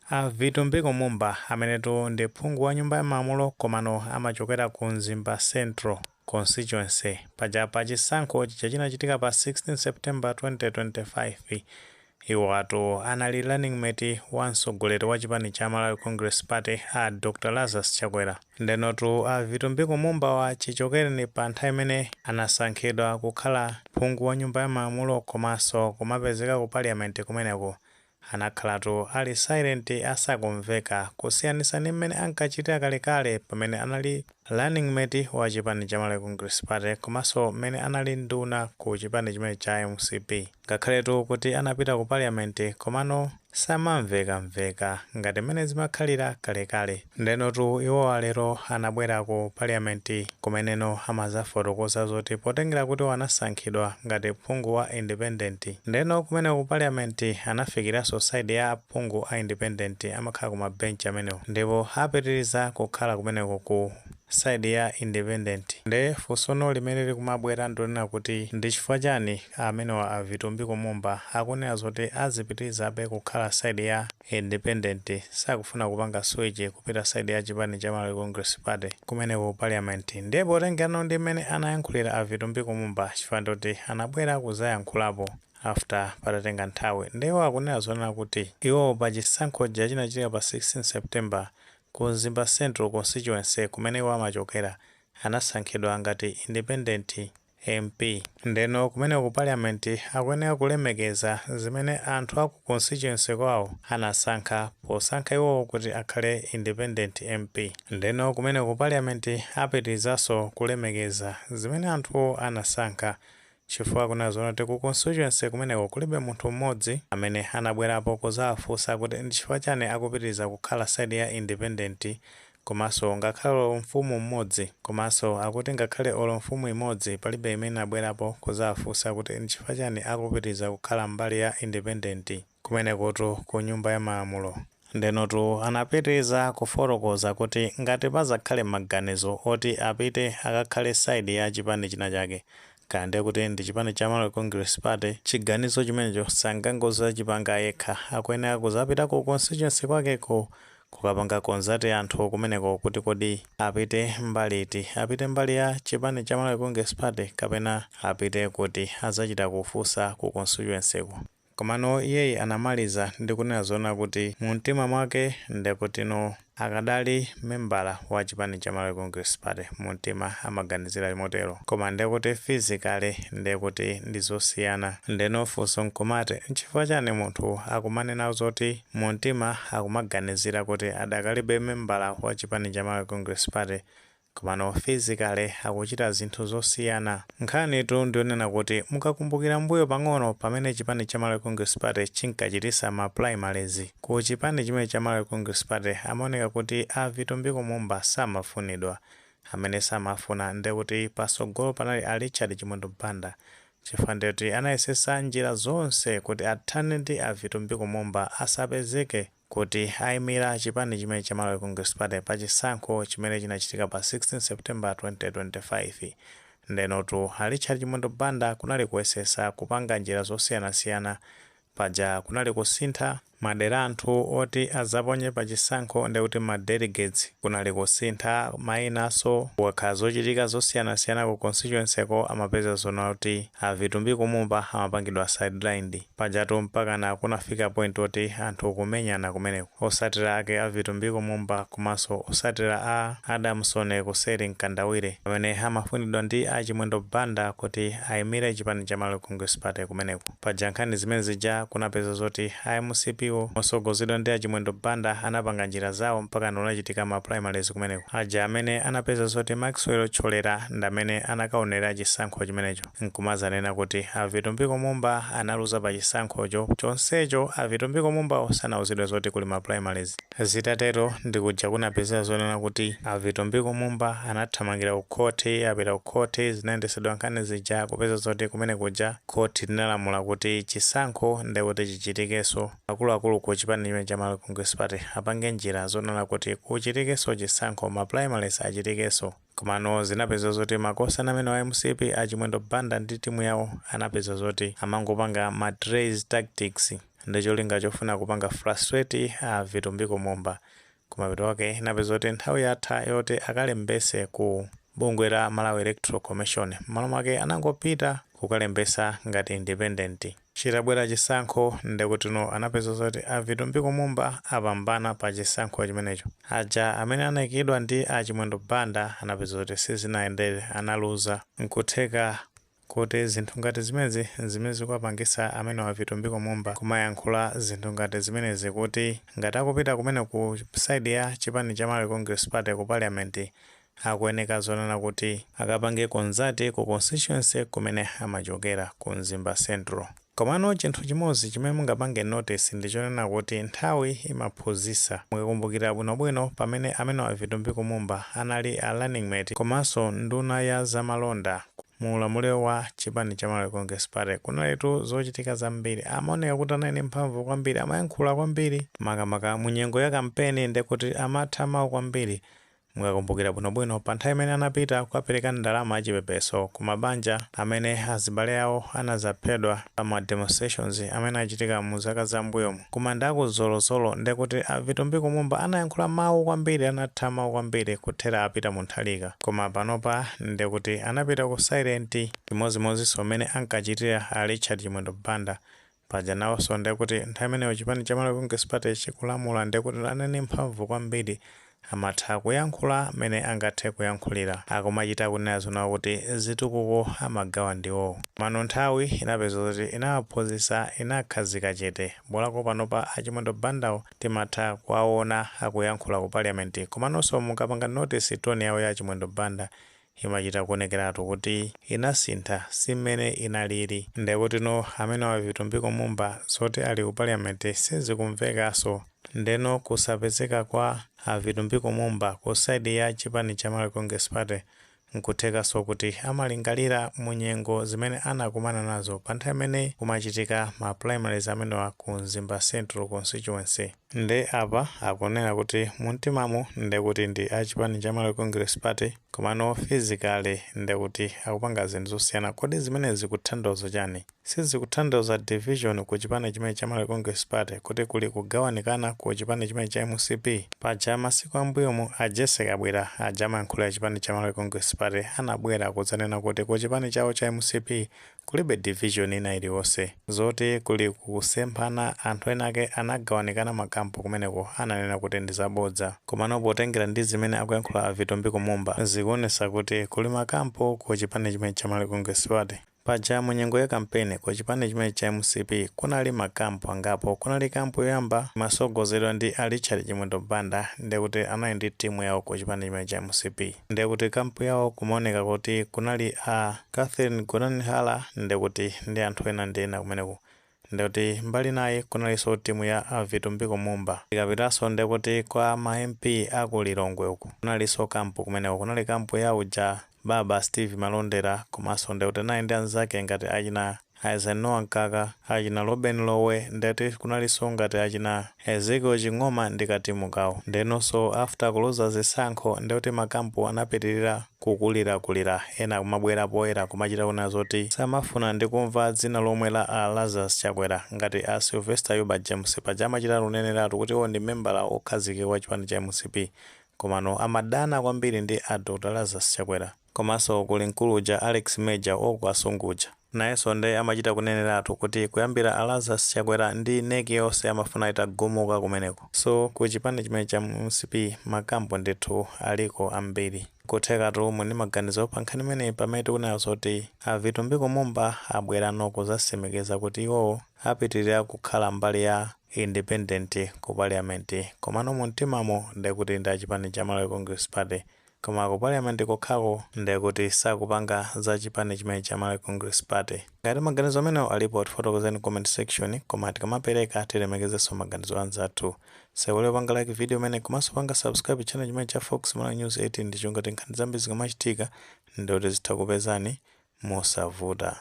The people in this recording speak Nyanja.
A Vitumbiko Mumba, amenetu ndi phungu wa Nyumba ya Malamulo komano amachokera ku Mzimba Central Constituency, paja pa chisankho chija chinachitika pa 16 September 2025, iwo atu anali running mate wa mtsogoleri wa chipani cha Malawi Congress Party, a Dr Lazarus Chakwera. Ndenotu a Vitumbiko Mumba wa chichokereni pa nthawi imene anasankhidwa kukhala phungu wa Nyumba ya Malamulo komanso kumapezeka ku Parliament kumeneko, anakhalatu ali silent, asakumveka, kusiyanisa ndi mmene ankachitira kalekale pamene anali running mate wa chipani cha Malawi Congress Party komanso mmene anali nduna ku chipani chimene cha MCP. Ngakhaletu kuti anapita ku Parliament, komano samamvekamveka ngati mmene zimakhalira kalekale. Ndenotu iwowa lero anabwera ku Parliament, kumeneno amazafotokoza zoti potengera kuti anasankhidwa ngati phungu wa independent, ndeno kumene ku Parliament anafikiranso side ya phungu a independent, amakhala ku mabench amenewo, ndipo apitiriza kukhala kumeneko ku side ya independent. Nde funsono limene likumabwera ndionena kuti ndi chifukwa chani amenewa a Vitumbiko Mumba akunena zoti azipitirizabe kukhala side ya independent, sakufuna kupanga switch kupita side ya chipani cha Malawi Congress Party kumeneko ku Parliament? Ndiye potengerano ndi mmene anayankhulira a Vitumbiko Mumba, chifukwa ndoti anabwera kuzayankhulapo after patatenga nthawi, ndiwo akunena zonena kuti iwo pa chisankho chija chinachitika pa 16 September ku Mzimba Central Constituency, kumene iwo amachokera, anasankhidwa ngati independent MP. Ndeno kumene ku Parliament akuyenera kulemekeza zimene anthu aku constituency kwawo anasankha posankha iwowo kuti akhale independent MP. Ndeno kumene ku Parliament apitirizanso kulemekeza zimene anthuwo anasankha, chifukwa kunena zoona kuti ku constituency kumeneko kulibe munthu mmodzi amene anabwerapo kuzawafunsa kuti ndi chifukwa chani akupitiriza kukhala side ya independent, komanso ngakhale olo mfumu mmodzi, komanso akuti ngakhale olo mfumu imodzi palibe imene inabwerapo kuzawafunsa kuti ndi chifukwa chani akupitiriza kukhala mbali ya independent kumenekotu ku Nyumba ya Malamulo. Ndenotu anapitiriza kufotokoza kuti ngati pazakhale maganizo oti apite akakhale side ya chipani china chake, kaya kuti ndi chipani cha Malawi Congress Party, chiganizo chimenecho sangangozachipanga yekha, akuyenera kuzapita ku constituency kwakeko kukapanga consult anthu kumeneko kuti kodi apite mbali iti, apite mbali ya chipani cha Malawi Congress Party kapena apite kuti, azachita kufunsa ku constituency ku. Komano iyeyi anamaliza ndi kunena zoona kuti mumtima mwake ndekutino akadali membala wa chipani cha Malawi Congress Party, mumtima amaganizira motero, koma ndekuti physically ndekuti ndi zosiyana. Ndeno funso nkumati, nchifukwa chani munthu akumanena zoti mumtima akumaganizira kuti adakalibe membala wa chipani cha Malawi Congress Party, komano physically akuchita zinthu zosiyana? Nkhanitu ndionena kuti mukakumbukira mbuyo pang'ono, pamene chipani cha Malawi Congress Party chinkachitisa ma primaries ku chipani chimene cha Malawi Congress Party, amaoneka kuti a Vitumbiko Mumba samafunidwa. Amene samafuna ndekuti pasogolo panali a Richard Chimwendo Banda, chifukwa ndekuti anayesesa njira zonse kuti athane ndi a Vitumbiko Mumba asapezeke kuti ayimira chipani chimene cha Malawi Congress Party pa chisankho chimene chinachitika pa 16 September 2025. Ndenotu a Richard Chimwendo Banda kunali kuyesesa kupanga njira zosiyanasiyana. Paja kunali kusintha madera anthu oti azaponye pa chisankho, ndekuti ma delegates, kunali kusintha mayinaso. Kukakhala zochitika zosiyanasiyana ku constituency ko, amapeza zona kuti a Vitumbiko Mumba amapangidwa sidelined. Pajatu mpakana kunafika point oti anthu kumenyana kumeneko, osatira ake a Vitumbiko Mumba komanso osatira a Adamson Kuseri Mkandawire, amene amafunidwa ndi a Chimwendo Banda kuti ayimire chipani cha Malawi Congress Party kumeneko. Paja nkhani zimene zija kunapeza zoti a MCP wo mosogozedwa ndi a Chimwendo Banda anapanga njira zawo mpaka unachitika ma primaries kumeneko, aja amene anapeza zoti Maxwell Cholera ndi amene anakaonera chisankho chimenecho, nkumazanena kuti a Vitumbiko Mumba analuza pa chisankhocho, chonsecho a Vitumbiko Mumba sanauzidwe zoti kuli ma primaries. Zitatero ndikuja kunapeza zonena kuti a Vitumbiko Mumba anathamangira ku khoti, apita ku khoti, zinayendesedwa nkhani zija, kupeza zoti kumene kuja khoti linalamula kuti chisankho ndekuti chichitikenso. Akuluakulu ku chipani chimene cha Malawi Congress Party apange njira zonena kuti kuchitikenso chisankho, ma primaries achitikenso. Komano zinapeza zoti makosana amene wa MCP, a Chimwendo Banda ndi timu yawo, anapeza zoti amangopanga ma delay tactics. Ndi cholinga chofuna kupanga frustrate a Vitumbiko Mumba. Kumapeto ake inapeza kuti nthawi yatha yoti akalembese ku bungwe la Malawi Electoral Commission, m'malo mwake anangopita kukalembesa ngati independent. Chitabwera chisankho, ndekutino anapeza zoti a Vitumbiko Mumba apambana pa chisankho chimenecho. Aja amene anayikidwa ndi a Chimwendo Banda anapeza kuti sizinayendere, analuza. Nkutheka kuti zinthu ngati zimenezi zimene zikuwapangisa amene wa Vitumbiko Mumba kumayankhula zinthu ngati zimenezi, kuti ngati akupita kumene ku side ya chipani cha Malawi Congress Party ku parliament, akuyeneka zonena kuti akapange consult ku constituency kumene amachokera, ku Mzimba Central. Komano chinthu chimodzi chimene mungapange notice ndi chonena kuti nthawi imaphunzitsa. Mukakumbukira bwinobwino, pamene amene wa Vitumbiko Mumba anali a running mate komanso nduna ya zamalonda mu ulamuliro wa chipani cha Malawi Congress Party, kunalitu zochitika zambiri. Amaoneka kuti anali ndi mphamvu kwambiri, amayankhula kwambiri, makamaka mu nyengo ya kampeni, ndekuti amatha mawu kwambiri. Mukakumbukira bwinobwino, pa nthawi imene anapita kukapereka ndalama yachipepeso ku mabanja amene azibale awo anazaphedwa pa ma demonstrations amene achitika mu zaka zambuyomu kumanda aku Zolozolo, ndekuti a Vitumbiko Mumba anayankhula mawu kwambiri, anatha mawu kwambiri kuthera apita mu Mutharika. Koma panopa ndekuti anapita ku silent, chimodzimodzinso amene ankachitira a Richard Chimwendo Banda paja. Nawonso ndekuti nthawi imeneyo chipani cha Malawi Congress Party chikulamula, ndekuti anali mphamvu kwambiri, amatha kuyankhula mmene angathe kuyankhulira, akumachita kunena zona kuti zitukuko amagawa ndiwo. Mano nthawi inapeza kuti inawaphunzitsa, inakhazika chete. Bolako panopa achimwendo Bandawo timatha kuwaona akuyankhula ku parliament, komanonso mukapanga notice tone yawo ya Chimwendo Banda imachita kuonekeratu kuti inasintha, si mmene inalili. Ndekutino amene wa Vitumbiko Mumba zoti ali ku parliament sizikumvekanso. Ndeno kusapezeka kwa a Vitumbiko Mumba ku side ya chipani cha Malawi Congress Party, nkuthekanso kuti amalingalira mu nyengo zimene anakumana nazo pa nthawi imene kumachitika ma primaries amenewa ku Mzimba Central constituency. Nde apa akunena kuti mumtimamo ndekuti ndi achipani cha Malawi Congress Party, komano physically ndekuti akupanga zinthu zosiyana. Kodi zimene zikutanthauza chani? Sizikutanthauza division ku chipani chimene cha Malawi Congress Party, kuti kuli kugawanikana ku chipani chimene cha MCP? Paja masiku ambuyomu a Jessie Kabwila aja amayankhulira chipani cha Malawi Congress Party anabwera kudzanena kuti ku chipani chawo cha MCP kulibe division ina iliyonse, zoti kuli kusemphana, anthu ena ake anagawanikana makampu kumeneko, ananena kuti ndi zabodza. Komano potengera ndi zimene akuyankhula a Vitumbiko Mumba, zikuonesa kuti kuli makampu ku chipani chimene cha Malawi Congress Party. Paja mu nyengo ya kampeni ku chipani chimene cha MCP kunali makampu angapo. Kunali kampu yoyamba imasogozedwa ndi a Richard Chimwendo Banda, ndekuti anali ndi timu yawo ku chipani chimene cha MCP. Ndekuti kampu yawo kumaoneka kuti kunali a Catherine Gotani Hara, ndekuti ndi anthu ena ndi ena kumeneko. Ndekuti mbali naye kunalinso timu ya a Vitumbiko Mumba. Ikapitanso ndekuti kwa ma MP aku Lilongwe uku kunalinso kampu kumeneko. Kunali kampu ya uja baba Steve Malondera, komanso ndekuti anali ndi anzake ngati achina Eisenhower Mkaka, achina Robin Lowe. Ndekuti kunalinso ngati achina Ezekiel Ching'oma ndi katimu kawo. Ndenonso after kuluza zisankho, ndekuti makampu anapitirira kukulirakulira, ena kumabwera poyera kumachita kunena zoti samafuna ndi kumva dzina lomwe la a Lazarus Chakwera, ngati a Sylvester Yuba James. Paja amachita kuneneratu kuti iwo ndi membala okhazikika wa chipani cha MCP, komano amadana kwambiri ndi a Dr Lazarus Chakwera. Komanso kuli mkulu uja Alex Major okukasunguja, nayenso nde amachita kuneneratu kuti kuyambira a Lazarus Chakwera ndi NEC yonse amafuna itagumuka kumeneko. So ku chipani chimene cha MCP makampu ndithu aliko ambiri. Kuthekatu muli ndi maganizo pa nkhani imeneyi, pamene tikunena zoti a Vitumbiko Mumba abwerano kuzasimikiza kuti iwowo apitirira kukhala mbali ya independent ku parliament, komano mumtimamo ndekuti ndi achipani cha Malawi Congress Party, koma ku parliament kokhako ndekuti sakupanga za chipani chimene cha Malawi Congress Party. Ngati maganizo amenewo alipo, tifotokozeni comment section. Koma tikamapereka tilemekezenso maganizo anzathu. Sewole panga like video imene, komanso panga subscribe channel chimene cha Fox Malawi News 18, ndi chonga nkhani zambiri zikamachitika ndikuti zitha kupezani mosavuta.